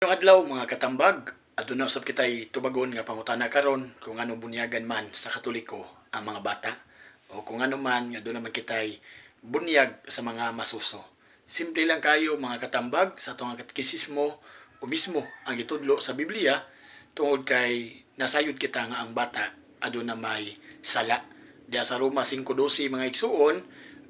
Maayong adlaw, mga katambag, aduna usab kitay tubagon nga pangutana karon kung ano bunyagan man sa Katoliko ang mga bata o kung ano man nga aduna man kitay bunyag sa mga masuso. Simple lang kayo, mga katambag, sa atong katekisismo o mismo ang gitudlo sa Biblia, tungod kay nasayod kita nga ang bata aduna may sala. Diya sa Roma 5:12, mga igsuon,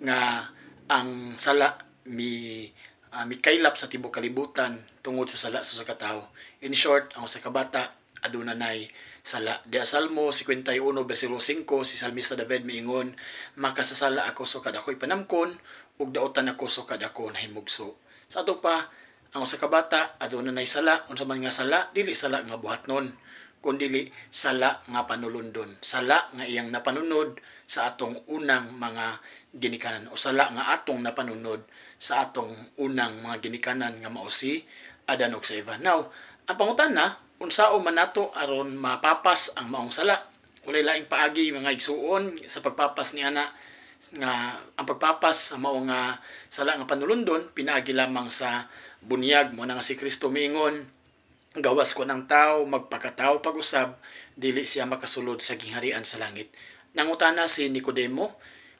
nga ang sala mi mikaylap sa tibuok kalibutan tungod sa sala sa usa ka tawo. In short, ang usa ka bata aduna nay sala. Diya Salmo 51 versikulo 5, si Salmista David miingon, "Makasasala ako sukad ako'y panamkon ug dautan ako sukad ako nahimugso." Sa ato pa, ang usa ka bata aduna nay sala. Unsa man nga sala? Dili sala nga buhatnon, kundili sala nga panulundon. Sala nga iyang napanunod sa atong unang mga ginikanan o sala nga atong napanunod sa atong unang mga ginikanan nga mao si Adan ug si Eva. Now, ang pangutana, unsao man nato aron mapapas ang maong sala? Walay laing paagi, mga igsuon, sa pagpapas ni ana, nga ang pagpapas sa maong nga sala nga panulundon pinaagi lamang sa bunyag. Mo na nga si Kristo miingon, "Gawas kon ang tao magpakatao pag-usab, dili siya makasulod sa gingharian sa langit." Nangutana si Nicodemo,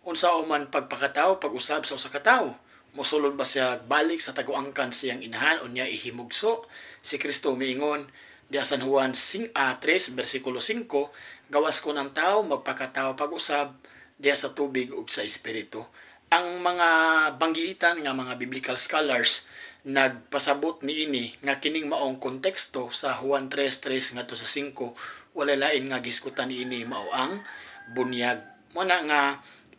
"Unsa man pagpakatao pag-usab sa usa ka tawo? Mosulod ba siya balik sa taguangkan siyang inahan unya ihimugso?" Si Kristo miingon diya San Juan 3 versikulo 5, gawas kon ang tao magpakatao pag-usab diya sa tubig ug sa espiritu. Ang mga banggiitan nga mga biblical scholars nagpasabot niini nga kining maong konteksto sa Juan 3:3 ngadto sa 5, wala lain nga gisgutan niini, mao ang bunyag. Mo na nga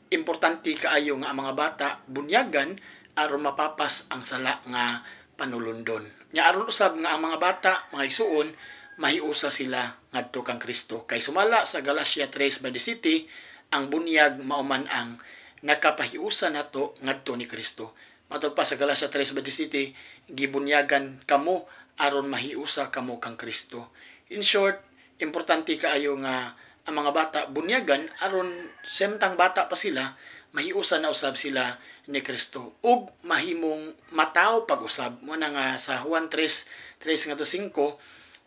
importante kaayo nga ang mga bata bunyagan aron mapapas ang sala nga panulundon. Nya aron usab nga ang mga bata, mga igsuon, mahiusa sila ngadto kang Kristo. Kay sumala sa Galatia 3:27, ang bunyag mao man ang nakapahiusa nato ngadto ni Kristo. Matod pa sa Galatia 3:27, gibunyagan kamo aron mahiusa kamo kang Kristo. In short, importante kaayo nga ang mga bata bunyagan aron semtang bata pa sila, mahiusa na usab sila ni Kristo ug mahimong mataw pag-usab. Mo na nga sa Juan 3:3 ngadto 5,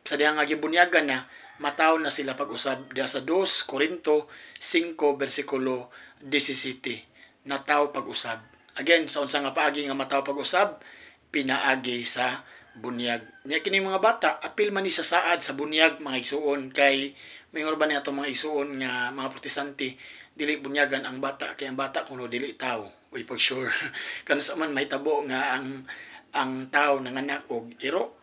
sa diha nga gibunyagan na, mataw na sila pag-usab. Diha sa 2 Corinto 5 versikulo 17, nataw pag-usab. Again, sa unsa nga paagi nga mataw pag-usab? Pinaagi sa bunyag. Nya kini mga bata apil man ni sa saad sa bunyag, mga igsuon, kay moingon ba ni atong mga igsuon nga mga Protestante, dili bunyagan ang bata kay ang bata kuno dili tao. Uy, pag sure kanus-a man mahitabo nga ang tao nanganak og iro?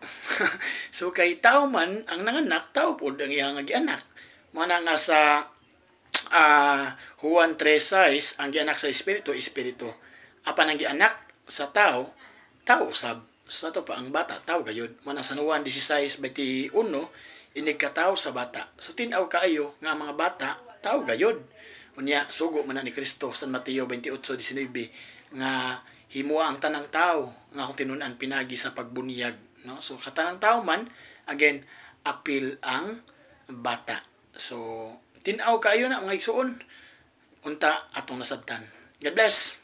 So kay tao man ang nanganak, tao pod ang iyang gianak. Mo na nga sa Juan 3:6, ang gianak sa espiritu, espiritu. Apan ang gianak sa tao, tao usab. So ato pa, ang bata tao gayud. Mo na sa Juan 16:21, inig katao sa bata. So tin-aw kaayo nga ang mga bata tao gayud. Unya sugo man na ni Kristo sa Mateo 28:19 nga himoa ang tanang tao nga akong tinun-an pinagi sa pagbunyag, no? So katanang tao man, again, apil ang bata. So tin-aw kaayo na, mga igsuon, unta atong nasabtan. God bless.